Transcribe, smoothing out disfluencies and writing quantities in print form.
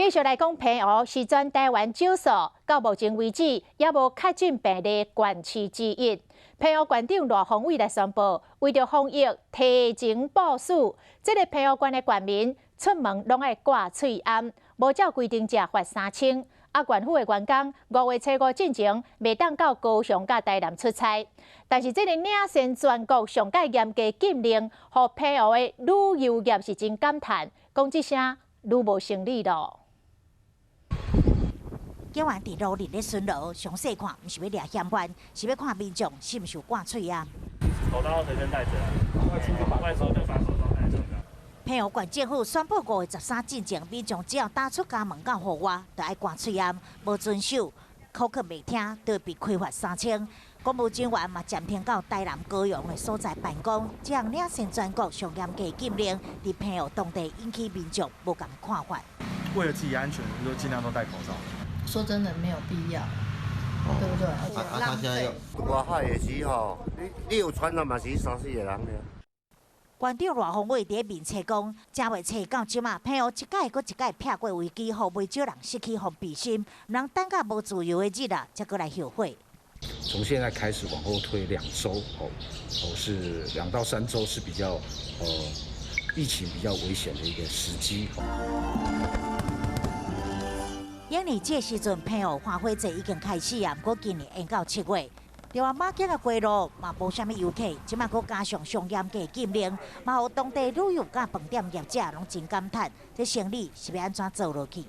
繼續來講澎湖是全台灣少數，到目前為止猶無確診病例縣市之一。澎湖縣長賴鴻偉來宣布，為著防疫提前部署，這个澎湖縣的縣民出門攏愛掛喙罨，無照規定者罰三千。啊，縣府的員工五月初五進前袂當到高雄佮台南出差。但是這个領先全國上蓋嚴格禁令，予澎湖的旅遊業是真感嘆，講這聲愈無生理囉。警員佇路裡咧巡邏，詳細看，毋是欲掠嫌犯，是欲看民眾是毋是有掛喙罨。口罩隨身帶著，外出就把口罩戴上。澎湖縣政府宣布5月13進前，民眾只要踏出家門到戶外，就愛掛喙罨，無遵守，口課袂聽，就會被開罰三千。公務人員嘛暫停到台南、高雄的所在辦公，這項領先全國上嚴格禁令，佇澎湖當地引起民眾無仝看法。為了自己安全，就盡量都戴口罩。說真的，沒有必要，對不對？啊，他現在外海的時候，你有傳染嘛是三四個人爾。縣長賴鴻偉佇面冊講，正月初到這馬，澎湖一擺閣一擺避過危機，予袂少人失去防備心，毋通等到無自由的日啊，才閣來後悔。從現在開始往後推2週，哦，哦是2到3週是比較，疫情比較危險的一個時機。因為這時陣，澎湖花火節已經開始啊，毋過今年延到7月。另外，馬偕的街路嘛無啥物遊客，這馬閣加上上嚴格禁令，嘛予當地旅遊佮飯店業者攏真感嘆，這生理是欲按怎做落去？